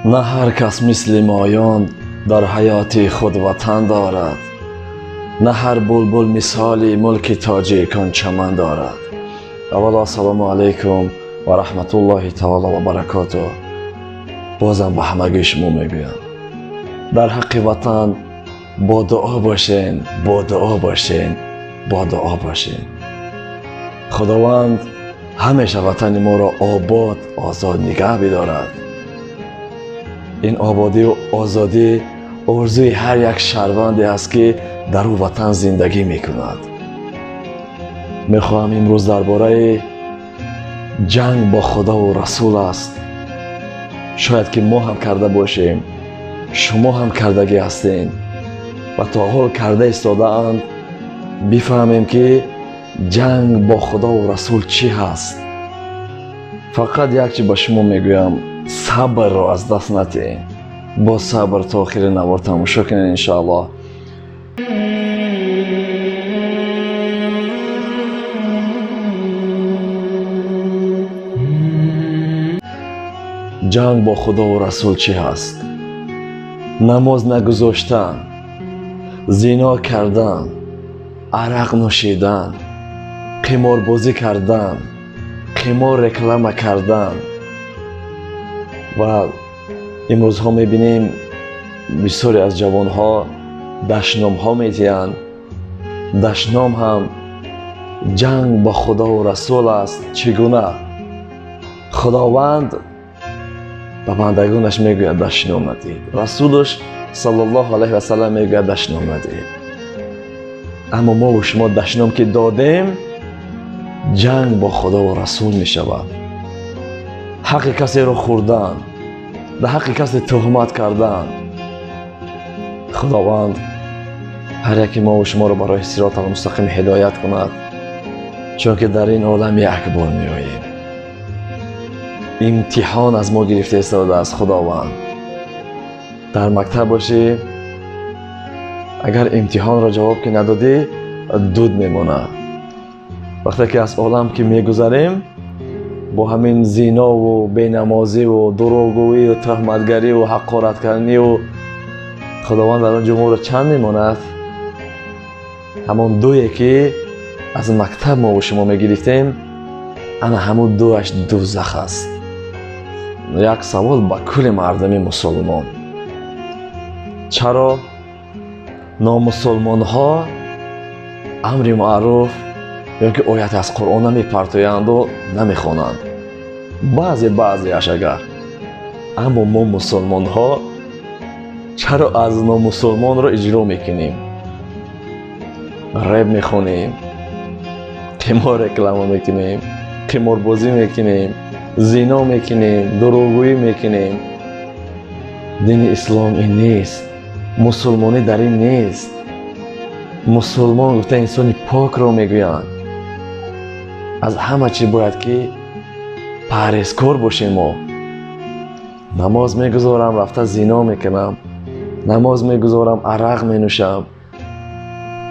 На ҳар кас мисли моён дар ҳаёти худ ватан дорад, на ҳар булбул мисоли мулки тоҷикон чаман дорад. Аввало ассалому алайкум ва раҳматуллоҳи таоло ва баракоту. Бозам ба ҳамагии шумо мегӯям, дар ҳаққи ватан бо дуо бошен, бо дуо бошен, бо дуо бошен. Худованд ҳамеша ватани моро обод, озод нигаҳ бидорад. Ин ободию озодӣ орзуи ҳар як шаҳрванде аст, ки дар ӯ ватан зиндагӣ мекунад. Мехоҳам имрӯз дар бораи ҷанг бо Худову Расул аст. Шояд ки мо ҳам карда бошем, шумо ҳам кардагӣ ҳастед ва то ҳол карда истодаанд. Бифаҳмем, ки ҷанг бо Худову Расул чӣ ҳаст. Фақат як чи ба шумо мегӯям: сабрро аз даст натиҳед. Бо сабр то охири навор тамошо кунед, иншоаллоҳ. Ҷанг бо Худову Расул чӣ ҳаст? Намоз нагузоштан, зино кардан, арақ нӯшидан, қиморбозӣ кардан, қимор реклама кардан. Ва имрӯзҳо мебинем, бисёре аз ҷавонҳо дашномҳо медиҳанд. Дашном ҳам ҷанг бо Худову Расул аст. Чӣ гуна? Худованд ба бандагонаш мегӯяд: дашном надиҳед. Расулаш саллаллоҳу алайҳи васаллам мегӯяд: дашном надиҳед. Аммо мову шумо дашном ки додем, ҷанг бо Худову Расул мешавад. Ҳаққи касеро хӯрдан, дар ҳаққи касе туҳмат кардан. Худованд ҳар яке мову шуморо барои сироти мустақим ҳидоят кунад, чунки дар ин олам як бор меоем. Имтиҳон аз мо гирифта истодааст Худованд. Дар мактаб бошӣ, агар имтиҳонро ҷавоб ки надодӣ, дуд мемонад. Вақте ки аз олам ки мегузарем, бо ҳамин зинову бенамозиву дурӯғгӯию туҳматгариву ҳақораткарданиву, Худованд дар он ҷо моро чанд мемонад? Ҳамон дуе ки аз мактаб мову шумо мегирифтем, ана ҳамун дуаш дузах аст. Як савол ба кулли мардуми мусулмон: чаро номусулмонҳо амри маъруф ё ки оят аз Қуръон намепартоянду намехонанд? Баъзе баъзеаш агар. Аммо мо мусулмонҳо чаро аз номусулмонро иҷро мекунем? Реп мехонем, қимор реклама мекунем, қиморбозӣ мекунем, зино мекунем, дурӯғгӯӣ мекунем. Дини ислом ин нест, мусулмонӣ дар ин нест. Мусулмон гуфта инсони покро мегӯянд. Аз ҳама чӣ бояд ки парҳезкор бошем. Мо намоз мегузорам, рафта зино мекунам, намоз мегузорам, арақ менӯшам,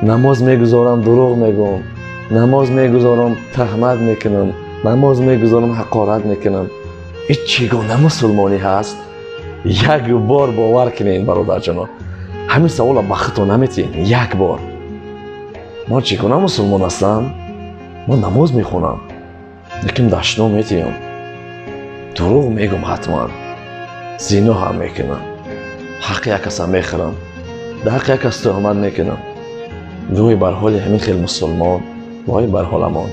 намоз мегузорам, дурӯғ мегӯм, намоз мегузорам, туҳмат мекунам, намоз мегузорам, ҳақорат мекунам. Ин чӣ гуна мусулмонӣ ҳаст? Як бор бовар кунед, бародарҷоно, ҳамин саволро ба худтон наметиҳед. Як бор: ман чӣ гуна мусулмон ҳастам? Ман намоз мехонам, лекин дашном метиҳам, дурӯғ мегӯм, ҳатман зино ҳам мекунам, ҳаққи як касам мехӯрам, дар ҳаққи як кас туҳмат мекунам. Вой бар ҳоли ҳамин хел мусулмон, вой бар ҳоламон.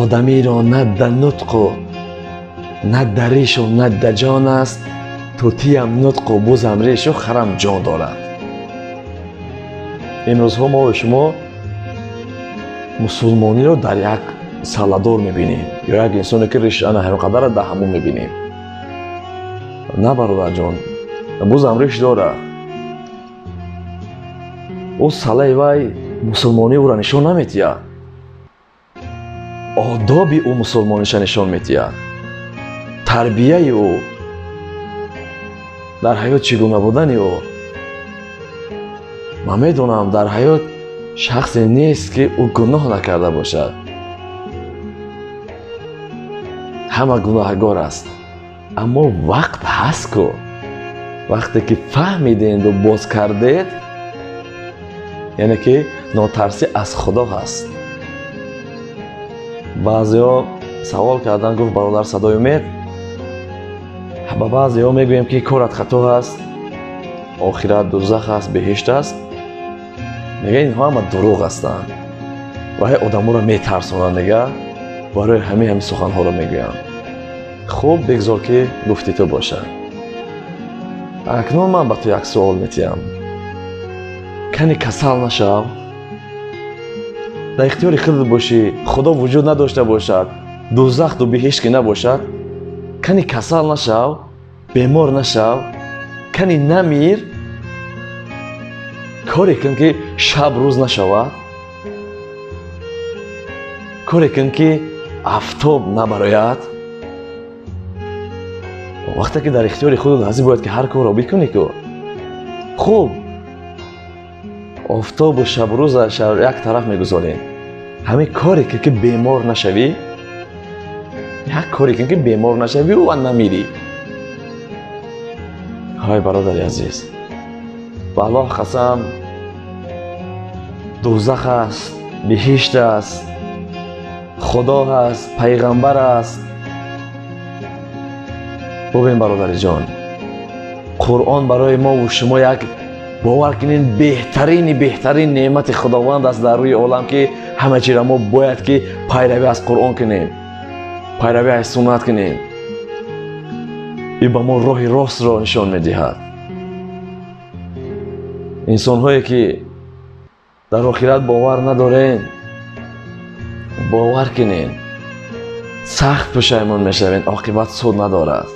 Одамиро на да нутқу на да ришу на да ҷон аст, тутиям нутқу бузам ришу харам ҷон дорад. Имрӯзҳо мо шумо мусулмониро дар як саладор мебинем ё як инсоне ки риш ана ҳамин қадара дар ҳамон мебинем. На, бародарҷон, бузам риш дорад. Ӯ салаи вай мусулмонӣ ӯро нишон наметиҳад, одоби ӯ мусулмониша нишон метиҳад, тарбияи ӯ дар ҳаёт чӣ гуна будани ӯ. Ман медонам, дар ҳаёт шахсе нест, ки ӯ гуноҳ накарда бошад. Ҳама гуноҳгор аст. Аммо вақт ҳаст ку. Вақте ки фаҳмиденду боз кардед, яъне ки нотарсӣ аз Худо ҳаст. Баъзеҳо савол кардан, гуфт: бародар Садои Умед, ба баъзеҳо мегӯем, ки корат хато ҳаст, охират дузах аст, беҳишт аст. Мега, инҳо ҳама дурӯғ ҳастанд ва ҳай одаморо метарсонанд, мега, барои ҳамин суханҳоро мегӯянд. Хуб, бигзор, ки гуфти ту бошад. Акнун ман ба ту як суол метиҳам. Кани касал нашав, дар ихтиёри худат бошӣ, Худо вуҷуд надошта бошад, дузахту биҳишт ки набошад, кани касал нашав, бемор нашав, кани намир, коре кун, ки шаб рӯз нашавад, коре кун, ки афтоб набарояд. Вақте ки дар ихтиёри худат ҳастӣ, бояд ки ҳар корро бикунӣ ку. Хуб, офтобу шабрӯза як тараф мегузорем. Ҳамин коре ки бемор нашавӣ, як коре кун, ки бемор нашавӣ ва намирӣ. Ҳай, бародари азиз, ба Аллоҳ қасам, дӯзах аст, биҳишт аст, Худо ҳаст, пайғамбар аст. Бубин, бародари ҷон, Қуръон барои мову шумо як, бовар кунед, беҳтарини беҳтарин неъмати Худованд аст дар рӯи олам, ки ҳама чиро мо бояд ки пайравӣ аз Қуръон кунем, пайравӣ аз суннат кунем. И ба мо роҳи ростро нишон медиҳад. Инсонҳое ки дар охират бовар надорен, бовар кунед, сахт пушаймон мешавед, оқибат суд надорад.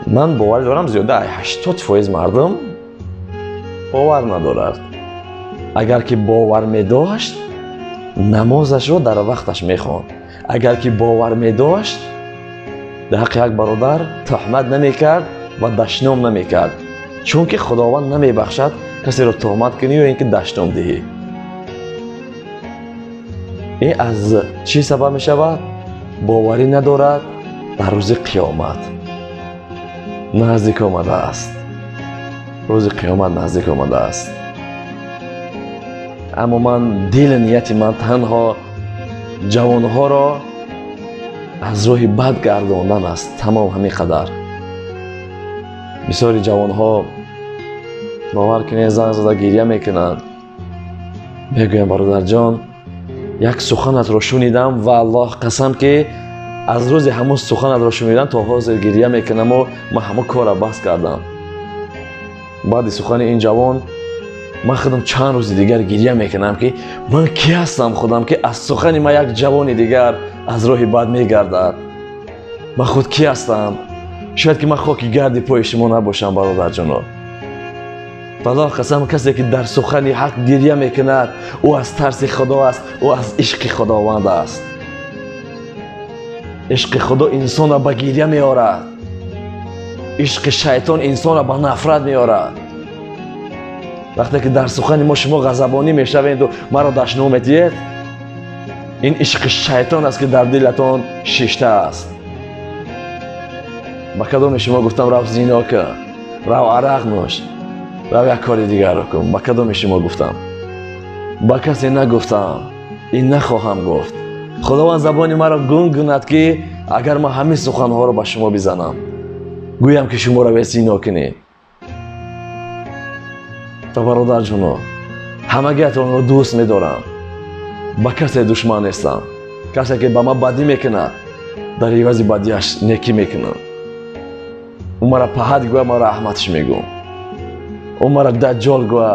Ман боварӣ дорам, зиёда 80% мардум бовар надорад. Агар ки бовар медошт, намозашро дар вақташ мехонд. Агар ки бовар медошт, дар ҳаққи як бародар туҳмат намекард ва дашном намекард, чунки Худованд намебахшад касеро туҳмат кунӣ ё ин ки дашном диҳӣ. Ин аз чӣ сабаб мешавад? Боварӣ надорад дар рӯзи қиёмат. Наздик омадааст рӯзи қиёмат, наздик омадааст. Аммо ман дили нияти ман танҳо ҷавонҳоро аз роҳи бад гардондан аст, тамом, ҳамин қадар. Бисёри ҷавонҳо, бовар кунед, занг зада гирья мекунанд, мегӯянд: бародарҷон, як суханатро шунидам ва Аллоҳ қасам, ки аз рӯзи ҳамон суханатро шунидам то ҳозир гирья мекунаму ман ҳамон корро бас кардам. Баъди сухани ин ҷавон ман худам чанд рӯзи дигар гирья мекунам, ки ман кӣ ҳастам худам, ки аз сухани ман як ҷавони дигар аз роҳи бад мегардад? Ман худ кӣ ҳастам? Шояд ки ман хоки гарди пои шумо набошам, бародарҷоно. Валлоҳ қасам, касе ки дар сухани ҳақ гирья мекунад, ӯ аз тарси Худо аст, ӯ аз ишқи Худованд аст. Ишқи Худо инсонро ба гирья меорад, ишқи шайтон инсонро ба нафрат меорад. Вақте ки дар сухани мо шумо ғазабонӣ мешаведу маро дашном медиҳед, ин ишқи шайтон аст, ки дар дилатон шиштааст. Ба кадоме шумо гуфтам: рав зино кун, рав арақ нӯш, рав як кори дигарро кун? Ба кадоме шумо гуфтам? Ба касе нагуфтам, ин нахоҳам гуфт. Худованд забони маро гунг кунад, ки агар ман ҳамин суханҳоро ба шумо бизанам, гӯям, ки шумо равед зино кунед. Ва бародарҷоно, ҳамагиатонро дӯст медорам, ба касе душман нестам. Касе ки ба ман бадӣ мекунад, дар ивази бадиаш некӣ мекунам. Ӯ мара паҳат гӯя, ман раҳматш мегӯм. Ӯ мара даҷҷол гӯя,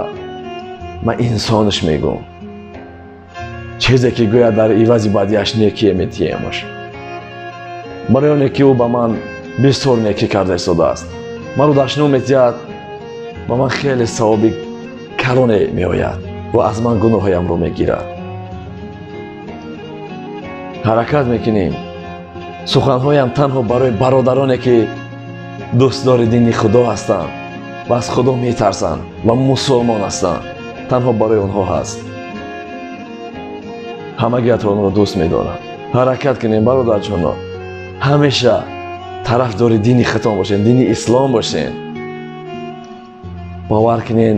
ман инсонаш мегӯм. Чизе ки гӯяд, дар ивази бадиаш некие метиҳемаш, барои оне ки ӯ ба ман бисёр некӣ карда истодааст. Маро дашном метиҳад, ба ман хеле савоби калоне меояд ва аз ман гуноҳоямро мегирад. Ҳаракат мекунем. Суханҳоям танҳо барои бародароне, ки дӯстдори дини Худо ҳастанд ва аз Худо метарсанд ва мусулмон ҳастанд, танҳо барои онҳо ҳаст. Ҳамагиатонро дӯст медорам. Ҳаракат кунем, бародарҷоно, ҳамеша. Тарафдори дини худтон бошен, дини ислом бошен. Бовар кунен,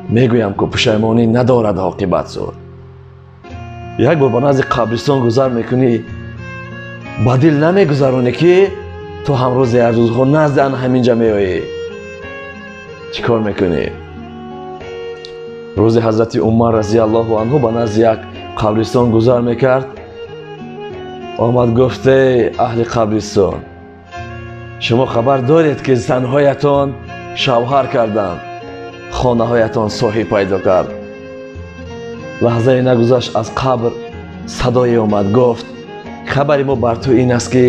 мегӯям, ку пушаймонӣ надорад оқибат зуд. Як бор ба назди қабристон гузар мекунӣ, ба дил намегузаронӣ, ки ту ҳам рӯзе аз рӯзҳо назди ан ҳаминҷа меоӣ. Чӣ кор мекунӣ? Рӯзи Ҳазрати Умар разиаллоҳу анҳу ба назди як қабристон гузар мекард. Омад, гуфт: «Эй аҳли қабристон, шумо хабар доред, ки занҳоятон шавҳар карданд, хонаҳоятон соҳиб пайдо кард?» Лаҳзае нагузашт, аз қабр садое омад, гуфт: «Хабари мо бар ту ин аст, ки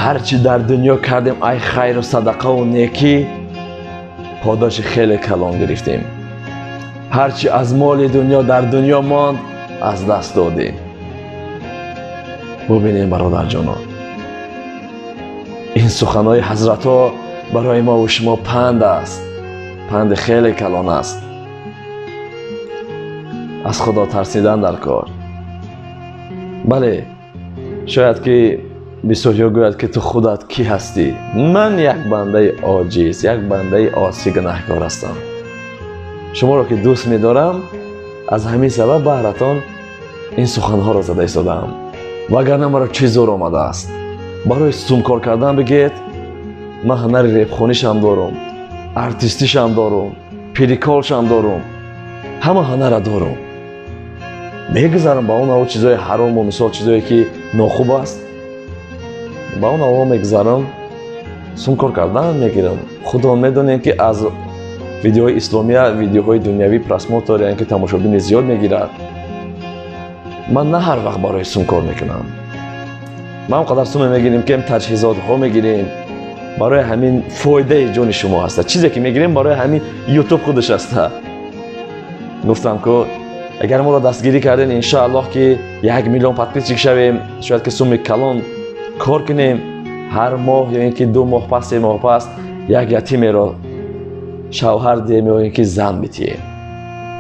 ҳарчи дар дунё кардем, ай хайру садақаву некӣ, подоши хеле калон гирифтем. Ҳарчи аз моли дунё дар дунё монд, аз даст додем». Бубинем, бародарҷонон, ин суханҳои ҳазратҳо барои мову шумо панд аст, панди хеле калон аст. Аз Худо тарсидан дар кор. Бале, шояд ки бисёриҳо гӯяд, ки ту худат кӣ ҳастӣ? Ман як бандаи оҷиз, як бандаи осӣ, гунаҳкор ҳастам. Шуморо ки дӯст медорам, аз ҳамин сабаб баҳратон ин суханҳоро зада истодаам, вагарна маро чӣ зӯр омадааст барои сумкор кардан? Бигӯед, ман ҳунари репхонишам дорум, артистишам дорум, прикол шам дорум, ҳама ҳунара дорум. Мегузарам ба он ав чизои ҳарому, мисол, чизое ки нохуб аст, ба он аво мегузарам, сумкор кардан мегирам. Худон медонем, ки аз видеоҳои исломия видеоҳои дунявӣ просмотр, яъне ки тамошобини зиёд мегирад. Ман на ҳар вақт барои сум кор мекунам. Ман он қадар суме мегирем, ки таҷҳизотҳо мегирем, барои ҳамин фоидаи ҷони шумо ҳаста. Чизе ки мегирем, барои ҳамин Ютуб худаш ҳаста. Гуфтам ку, агар моро дастгирӣ кардем, иншоаллоҳ, ки 1 миллион подписчик шавем, шояд ки суми калон кор кунем. Ҳар моҳ ё ин ки 2 моҳ пас, 3 моҳ пас як ятимеро шавҳар диҳем ё ин ки зан битиҳем,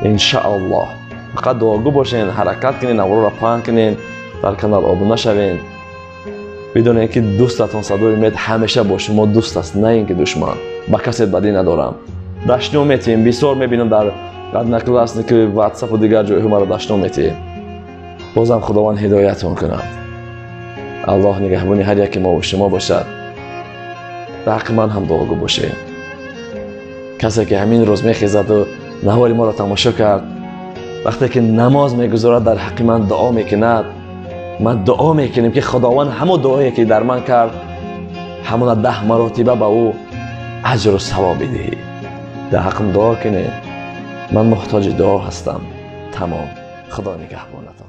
иншааллоҳ. Фақат дуогӯ бошен, ҳаракат кунен, навороро паҳн кунен, дар канал обуна шавен. Бидонед, ки дӯстатон Садои Умед ҳамеша бо шумо дӯст аст, на ин ки душман. Ба касе бадӣ надорам. Дашном метиҳем бисёр, мебинам, дар Одноклассники, Ватсапу дигар ҷойҳо маро дашном метиҳем. Бозам Худованд ҳидоятон кунад. Аллоҳ нигаҳбони ҳар яке мову шумо бошад. Дар ҳаққи ман ҳам дуогӯ бошед. Касе ки ҳамин рӯз мехезаду навори моро тамошо кард, вақте ки намоз мегузорад, дар ҳаққи ман дуо мекунад, ман дуо мекунем, ки Худованд ҳамон дуое ки дар ман кард, ҳамона 10 маротиба ба ӯ аҷру савоб бидиҳӣ. Дар ҳаққам дуо кунед, ман муҳтоҷи дуо ҳастам. Тамом, Худо нигаҳбонатон.